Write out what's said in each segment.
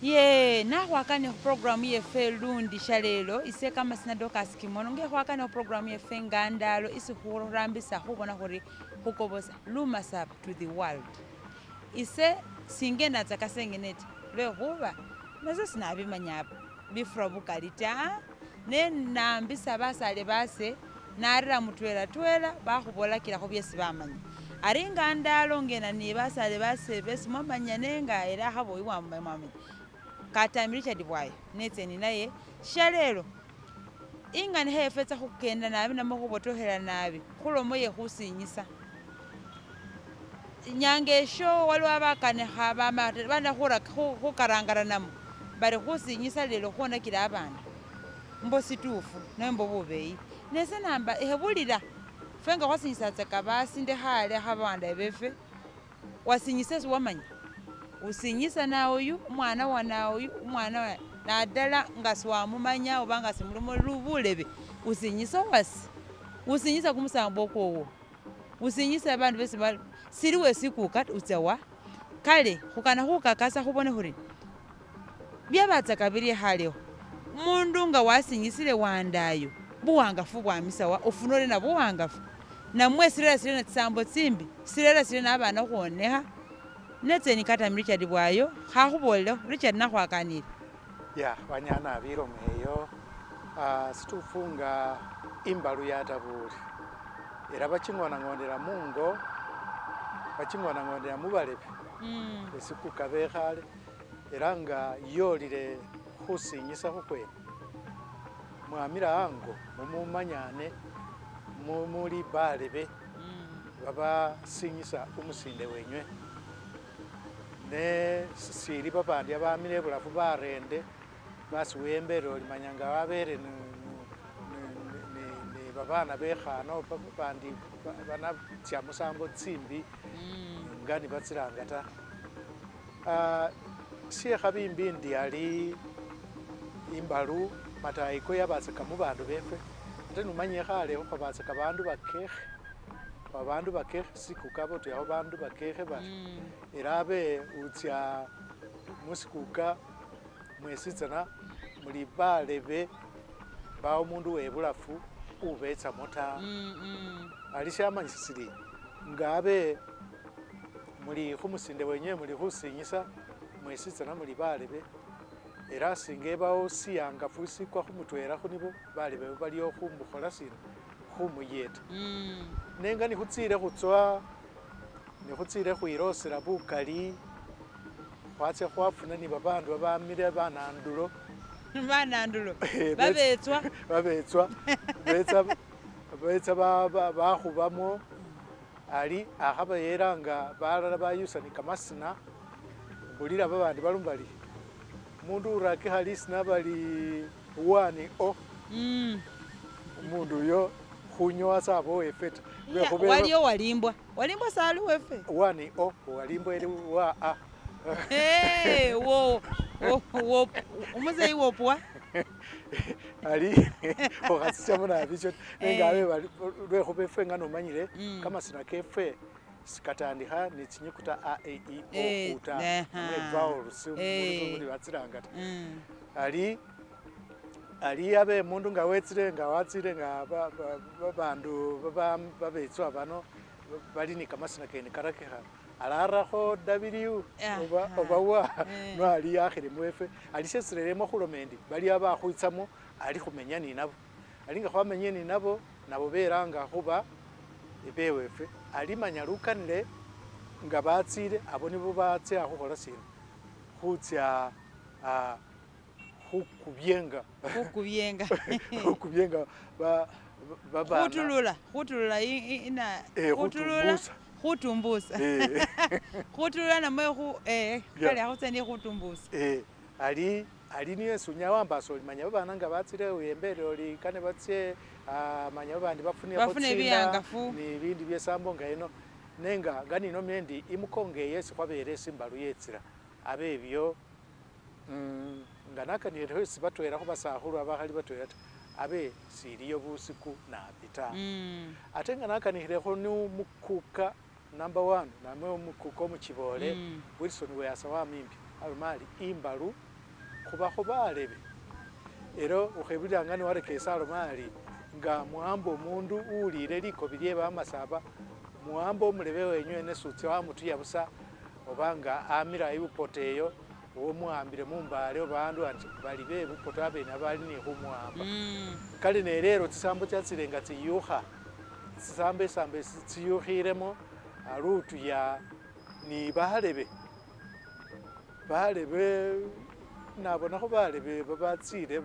Ye nakhwakane khu program yefwe lundi shalelo ise kamasina Dorcas Kimono nge khwakane khu program yefwe ngandalo isi khurambisa khubona khuri khukobosa lumasaba to the world. Ise singendatsaka sengene ta lwekhuba nase sinabimanya bifura bukali ta ne nambisa basale base narera mutwela twela bakhubolakilakho byesi bamanya. Ari nga ndalo ngena ni basale base besi mwamanya nenga ela akhaboyi mwamanya. Katami Richard Bwayo netse ninaye shalelo inganikha yefwe etsa khukenda nabi namwe khubotokhela nabi khulomo ye khusinyisa. Inyanga esho waliwo abakanikha bana khukarangaranamo bari khusinyisa lelo khwonakile abandu mbo situfu namwe mbo bubeyi. Nese namba ekhebulila fwe nga khwasinyisatsa basinde khale khabandaye befwe wasinyisa esi wamanya usinyisa nawoyu umwana wa nawoyu umwana wa nadala nga siwamumanya oba nga simulimo bulebe usinyisa owasi usinyisa kumusambo kwowo usinyisa abandu besi siliwo esikuka ta utsa wa kale khukana khukakasa khubone khuri byabatsaka biri khalewo mundu nga wasinyisile wandayo buwangafu bwamisa wa ofuna oriena buwangafu namwe sirera sirena tsisambo tsimbi sirera sirena abana khwonekha netse ni Katami Richard Bwayo khakhubolelekho Richard nakhwakanile. Ya wanyana bilomo eyo situfu nga imbalu yatabule ela bachingonangondela mungo bachingonangondela mubalebe esikuka bekhale ela nga yolile khusinyisa khukhwene mwamila ango mumumanyane muli balebe babasinyisa umusinde wenywe ne sisili babandi abamile ebulafu barende basi wembele oli manya nga wabele ne babana bekhana babandi banatsa musambo tsimbi nga nibatsilanga ta. Syekhabi imbi ndi ali imbalu matayiko yabatsaka mubandu befwe ate nomanya ekhale khwabatsaka bandu bakekhe abandu bakekhe sikuka botuya khubandu bakekhe bari ela abe utsa musikuka mwesitsana muli balebe mbawo omundu webulafu ubetsamo ta. Ali shamanyisa sili nga abe muli khumusinde wenywe muli khusinyisa mwesitsana muli balebe ela singa ebawo siyangafu sikwa khumutwela khunibo balebe baliwo khumukhola sina khumuyeta. Nenga nikhutsile khutsowa nikhutsile khwilosela bukali khwatsa khwafuna ni babandu babamile banandulo Banandulo babetswa babetswa betsa betsa bakhubamo ali akhabayela nga balala bayusa ni kamasina mbulila babandi baloma bari umundu urakikha lisina bari one o umundu uyo khunyowa saba uwefwe ta lwekhuba waliyo walimbwa walimbwa sali uwefwe one o walimbwa eli wa a wo wo umuzeyi wopwa ali khukhasishamo nabi sho nenga abe bari lwekhuba efwe nga nomanyile kamasina kefwe sikatandikha ni tsinyukuta a e i o u ta namwe vowels muluzungu nibatsilanga ta ali ali abe mundu nga wetsile nga watsile nga babandu babetswa bano bali ni kamasina kene karakikha alarakho W oba oba wa no ali akhile mwefwe ali shesireremo khuloma endi bali bakhwitsamo ali khumenya ninabo ali nga khwamenyile ninabo nabo belanga khuba bewefwe ali manya lukanile nga batsile abo nibo batsa khukhola sina khutsa khukubyenga khukubyenga khukubyenga babana khutulula khutulula ina khutulula khutumbusa khutulula namwe khu kale akhutsa ni khutumbusa ali ali niye sunya wambasa oli manya babana nga batsile wiyembele oli kane batse manya babandi bafunekho tsinda ni bindi byesambo nga ino nenga nga ninomile ndi imukongo eyo esi khwabele esi imbalu yetsila abe ebyo nga nakanile esi batwela khubasakhulu abakhali batwela ta. Abe siliyo busiku nabi ta. Ate nga nakanikhilekho nu mukuka number one namwe omukuka omuchibole Wilson Weasa Wamimbi aloma ali imbalu khubakho balebe ela ukhebulilanga newarekesa aloma ali nga muwamba omundu uwulile likobi lye bamasaba muwamba omulebe wenywe nesutsa wamutuya busa oba nga amila ibupoto eyo omuwambile mumbale oba andu andi bali bebupoto abene bali ni khumuwamba. Kale nelelo tsisambo tsatsile nga tsiyukha tsisambo esambo esi tsiyukhilemo alutuya ni balebe balebe nabonakho balebe babatsile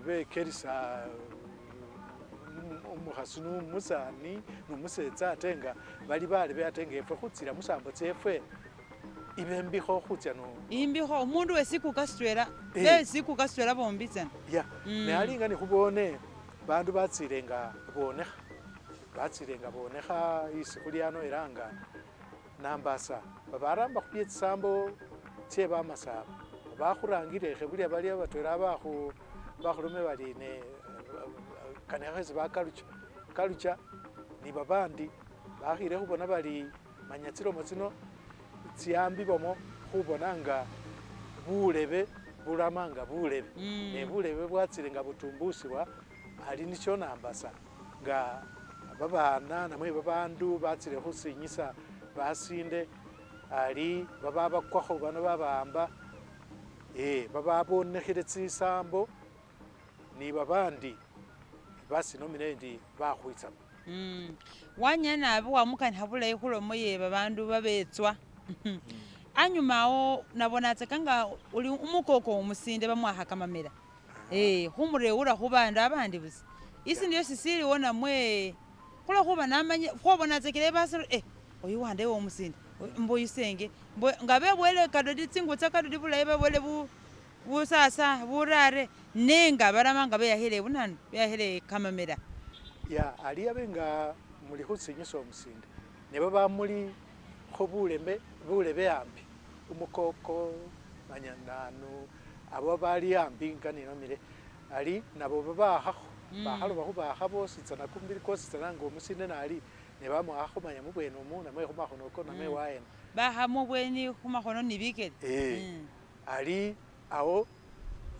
bekelisa omukhasi nomusani nomusetsa ate nga bali balebe ate nga efwe khutsila musambo tsefwe iba imbikho khutsia no Imbikho omundu wesikuka sitwela besikuka sitwela bombi tsana. Ya ne ali nga nikhubone bandu batsile nga bonekha batsile nga bonekha isi khuli ano era nga nambasa babaramba khubye tsisambo tse bamasaba bakhurangile khebulya balia batwela bakhulome bali ne kanikha khesi bakalucha kalucha ni babandi bakhile khubona bali manya tsilomo tsino tsiambibwamo khubona nga bulebe bulama nga bulebe ne bulebe bwatsile nga butumbusibwa ali nisho nambasa nga babana namwe babandu batsile khusinyisa basinde ali bababakwakho bano babawamba bababonekhele tsisambo ni babandi basinomile ndi bakhwitsamo. Wanya nabi wamukanikha bulayi khulomo ye babandu babetswa anyuma awo nabonatsaka nga uli umukoko omusinde bamwakha kamamela khumurewura khubandu abandi busa isi niyo sisiliwo namwe khulwa khuba namanye khwobonatsakile basiro oyu wande womusinde mbo yusenge mbo nga bebwele kadodi tsingubo tsa kadodi bulayi babwele busasa burare nenga balama nga beyakhile bunanu beyakhile kamamela. Ya ali abe nga muli khusinyisa omusinde ne babamulikho buleme bulebe ambi umukoko manya nanu abo bali ambi nga ninomile ali nabo babakhakho bakhaloba khubakha bositsana kumubili kwositsana nga omusinde nali nebamuakhakho manya mubweni omu namwe khumakhono ko namwe waena. Bakha mubweni khumakhono ni bikele. Ali awo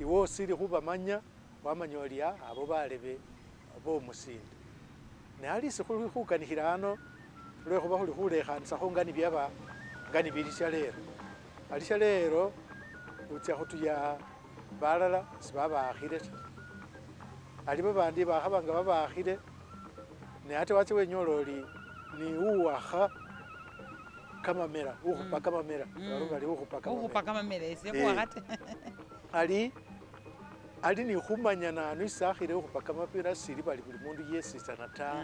iwe osili khubamanya wamanya oli abo balebe bomusinde ne ali isi khuli khukanikhila ano lwekhuba khuli khulekhanisakho nga nibyaba nga nibili shalelo ali shalelo utsa khutuya balala sibabakhile ta ali babandi bakhaba nga babakhile ne ate watsa wenyola oli ni uwakha kamamela ukhupa kamamela bali ukhupa kamamela ukhupa kamamela ese khuwakha ta ali ali ni khumanya nanu isakhile ukhupa kamamela sili bali buli mundu yesitsana ta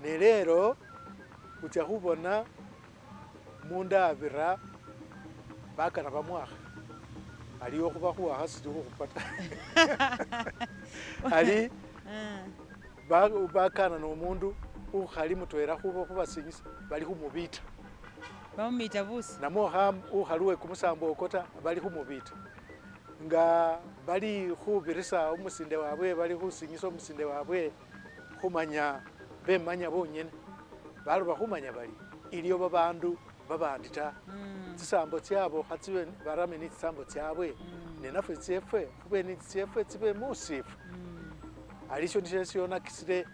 ne lelo utsa khubona mundu abira bakana bamwakha aliwo khuba khuwakha sili khukhupa ta ali bakana nomundu ukhali mutwela khubasinyisa bali khumubita bamumita busi namwe ukhali we kumusambo oko ta bali khumubita nga bali khubirisa omusinde wabwe bali khusinyisa omusinde wabwe khumanya bemanya bonyene baloba khumanya bali iliyo babandu babandi ta tsisambo tsyabo khatsibe barame ni tsisambo tsyabwe ne nafwe tsyefwe khube ni tsyefwe tsibe musifwe alisho nisho shionakisile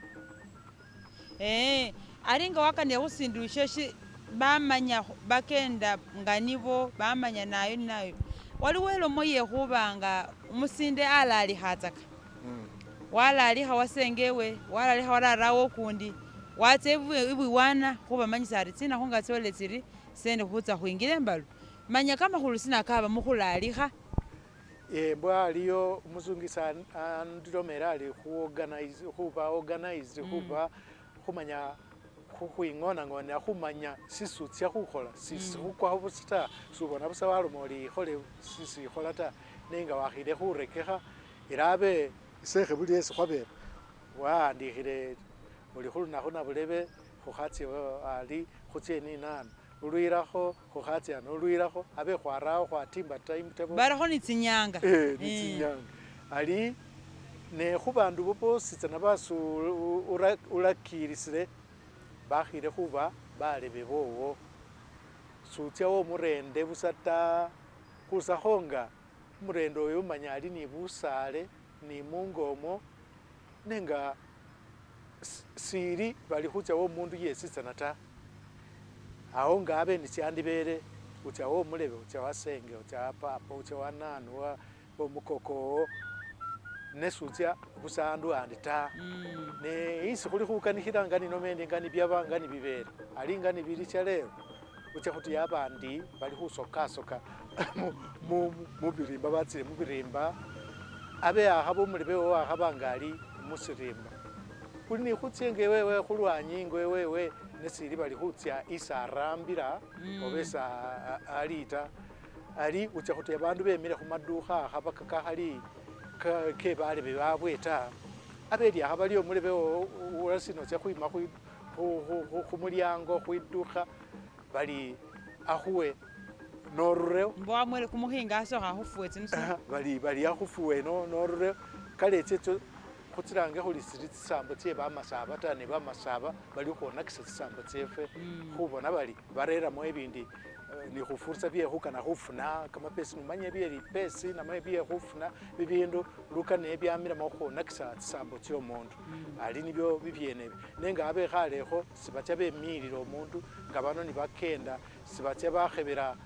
Ali nga wakanile khusindu isho bamanya bakenda nga nibo bamanya nayo nayo waliwo elomo yekhuba nga umusinde alalikhatsaka walalikha wasengewe walalikha wararawo ukundi watsa ibwiwana khubamanyisa ari tsinakhu nga tsole tsiri sendi khutsa khwingila embalu manya kamakhulu sina kaba mukhulalikha. Mbwa aliyo umuzungu isi andilomela ali khuorganize khuba organized khuba khumanya khukhwingonangonela khumanya sisi utsa khukhola sisi khukwakho busa ta subona busa waloma oli ikhole sisi ikhola ta nenga wakhile khurekekha ela abe isekhe buli esi khwabele wawandikhile oli khulunakhu nabulebe khukhatsia ali khutsie ninanu ulwilakho khukhatsia nolwilakho abe khwarawo khwatimba timetable barakho ni tsinyanga ni tsinyanga. Ali ne khubandu bo bositsana basi ulakilisile bakhile khuba balebe bowo. Sutsa womurende busa ta, khusakho nga umurende oyo umanya ali ni busale ni mungo omwo nenga sili bali khutsa womundu yesitsana ta. Awo nga abe nisyandibele utsa womulebe, utsa wasenge, utsa wa papa, utsa wa nanu wa omukoko owo ne sutsa busa andu andi ta. Ne isi khuli khukanikhila nga ninoma endi nga nibyaba nga nibibele, ali nga nibili shalelo, khutsa khutiya abandi bali khusokasoka mubirimba batsile mubirimba, abe akhaba omulebe wowo akhaba nga ali musirimba. Khuli ni khutsa ingo ewewe khulwanyi ingo ewewe nesili bali khutsa isi arambila oba isi ali ta. Ali utsa khutya bandu bemile khumadukha akhaba kakhali ke balebe babwe ta, abe liakhaba lyo mulebe wowo ulasina otsa khwima khumulyango khwidukha bali akhuwe norureo. Mbo wamwele kumukhinga asokha akhufuwe tsinusu. Bali bali akhufuwe norureo kale etsetso khutsilange khuli sili tsisambo tse bamasaba ta ne bamasaba bali khukhwonakisa tsisambo tsefwe khubona bali bareramo ebindi ni khufurisa bye khukana khufuna kamapesi nomanye bye lipesi namwe bye khufuna bibindu lukana ebyamilamo khukhwonakisa tsisambo tsyo mundu ali nibyo bibyene ebyo nenga abekhalekho sibatsa bemilila omundu nga bano nibakenda sibatsa bakhebela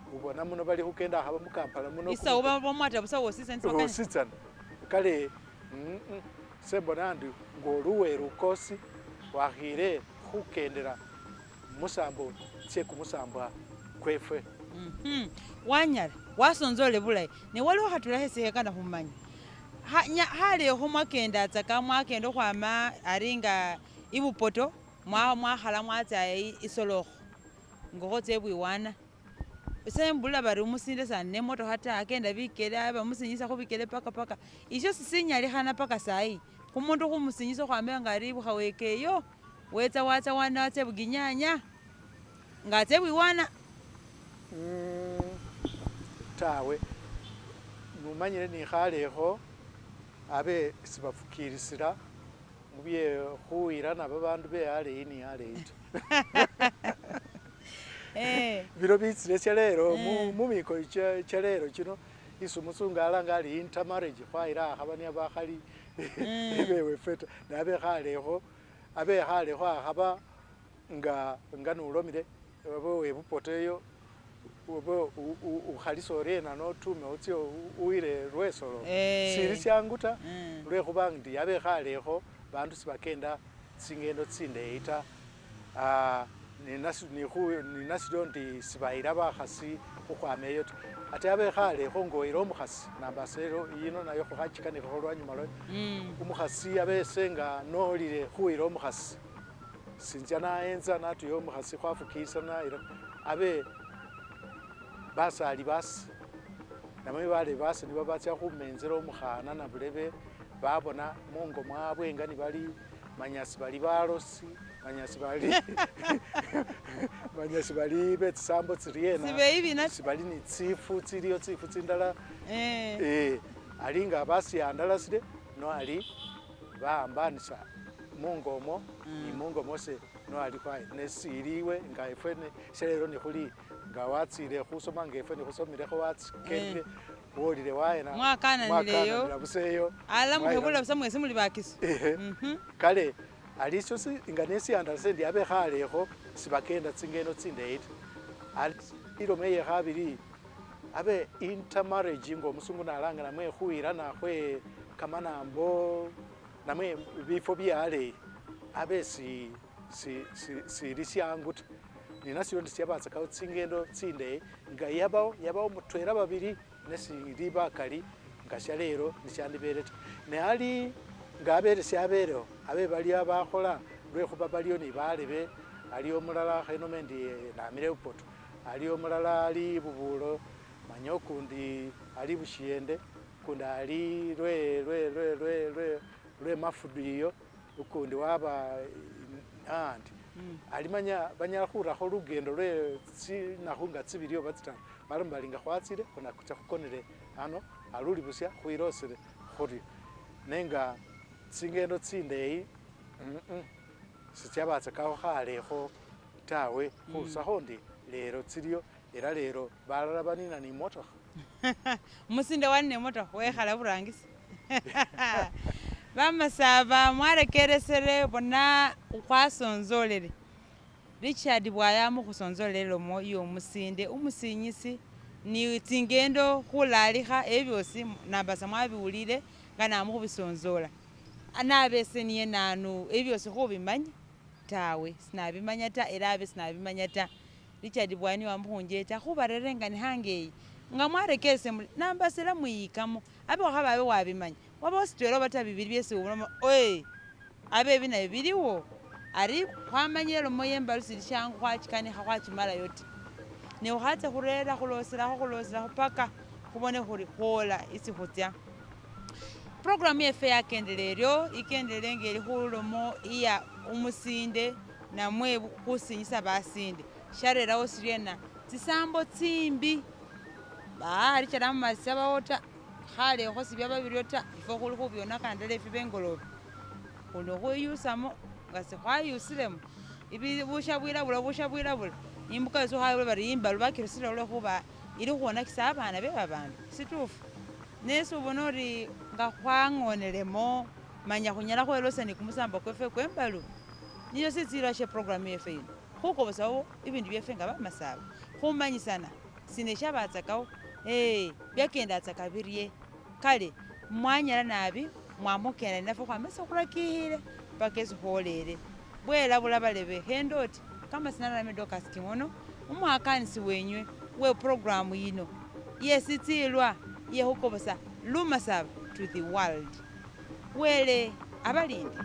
ubona muno bali khukenda akhaba mukampala muno Isawu bamwata busa wositsana wositsana kale sembona ndi ngoluwe lukosi wakhile khukendela musambo tse kumusambwa kwefwe. Wanyala wasonzole bulayi ne waliwo khatula khese khekana khumanya khalekho mwakendatsaka mwakenda khukhwama ari nga ibupoto mwakhala mwatsa isolokho ngokhotsa ebwiwana sembulila bari umusinde sali nemotokha ta akenda bikele bamusinyisa khubikele paka paka isyo sisinyalikhana paka sayi khumundu khumusinyisa khukhwama nga ari bukhaweka eyo wetsa watsa watsa ebuginyanya nga atsa ebwiwana. Tawe numanyile nikhalekho abe sibafukilisila mubye khuyilana babandu be aleyi ni aleyi ta. Bino bitsile shalelo mumiko chalelo chino isi umusungu alanga ali intermarriage khwayila akhaba niye bakhali bewefwe ta ne abekhalekho abekhalekho akhaba nga nga nulomile oba webupoto eyo oba ukhalisa oriena notume otse uyile lwesolo sili syangu ta lwekhuba ndi abekhalekho bandu sibakenda tsingendo tsindeyi ta. Ninasyo ndi sibayila bakhasi khukhwama eyo ta ate abekhalekho ngoyila omukhasi nambasa yino nayo khukhachikanikho lwanyuma lwayo omukhasi abese nga nolile khuyila omukhasi sinja nayenza natuya omukhasi khwafukilisa nayila abe basali basi namwe bale basi nibo batsa khumenzela omukhana nabulebe babona mungo mwabwe nga nibali manya sibali balosi manya sibali manya sibali betsisambo tsiriena sibali ni tsifu tsiliyo tsifu tsindala ali nga basiyandalasile no ali bawambanisa mungo omwo ni mungo mwose no ali khwaye nesiliwe nga efwe shalelo nikhuli nga watsile khusoma nga efwe nikhusomilekho watsikendile wolile wayena mwakananileyo busa eyo ala mukhebula busa mwesi muli bakiso. Kale alisyo nga nesiyandalase ndi abekhalekho sibakenda tsingendo tsindeyi ta. Ali iloma iye khabili abe intermarriage nga omusungu nalanga namwe khuyilana khwe kamanambo namwe bifo bye aleyi abe sili syangu ta. Ninasyo ndi syabatsakawo tsingendo tsindeyi nga yabawo yabawo mutwela babili nesili bakali nga shalelo nishandibele ta. Ne ali nga abele syabelewo abe baliwo bakhola lwekhuba baliwo ni balebe aliwo omulala khenome ndi namile bupoto aliwo omulala ali bubulo manya ukundi ali bushiyende ukundi ali lwe mafudu iyo ukundi waba andi alimanya banyala khurakho lugendo lwe tsinakhu nga tsibili oba tsitaru baloma bali nga khwatsile khunakutsa khukonele ano. Aluli busya khwilosele khuryo nenga tsingendo tsindeyi sitsyabatsakakho khalekho tawe khurusakho ndi lelo tsiliyo ela lelo balala banina ni motokha. Umusinde wanina emotokha wekhala burangisi. Bamasaba mwarekeresele bona khwasonzolele Richard Bwaya mukhusonzolela elomo iyo omusinde umusinyisi ni tsingendo khulalikha ebyo byosi nambasa mwabiwulile nga namukhubisonzola. Nabese niye nanu ebyo byosi khubimanya tawe sinabimanya ta ela abe sinabimanya ta. Richard Bwaya niye wamukhunjeta khubarere nga nihangeyi nga mwarekeresele muri nambasa ela mwiyikamo abe wakhaba abe wabimanya wabawo sitwela oba ta bibili byesi ubulamo abe ebi nabyo biliwo ari khwamanyile elomo yembalu sili shangu khwachikanikha khwachimalayo ta nekhukhatsa khurera khuloselakho khuloselakho paka khubone khuri khwola isi khutsa. Programu yefwe yakendele eryo ikendele nga eli khulomo iya umusinde namwe khusinyisa basinde sharerawo siryena tsisambo tsimbi Richard amumasi sabawo ta khalekho sibyaba biryo ta ifwe khuli khubyonaka ndala efwe bengolobe khuli khwiyusamo nga sikhwayusilemo busha bwilabula busha bwilabula imbuka yosi khwabula bari imbalu bakirusile lwekhuba ili khukhwonakisa abana be babandu situfu nesi ubona ori nga khwangonelemo manya khunyala khwelosa ni kumusambo kwefwe kwembalu niyo sitsilwa she programu yefwe yino khukobosawo ibindu byefwe nga bamasaba khumanyisana sine shabatsakawo byakendatsaka birye kale mwanyala nabi mwamukenda ninafwe khwamesa khurakikhile paka esi khwolele bwela bulabalebe khenda oti kama sinarame Dorcas King'ono umwakanisi wenywe we programu yino yesitsilwa yekhukobosa Lumasaba to the world. Wele abalinde.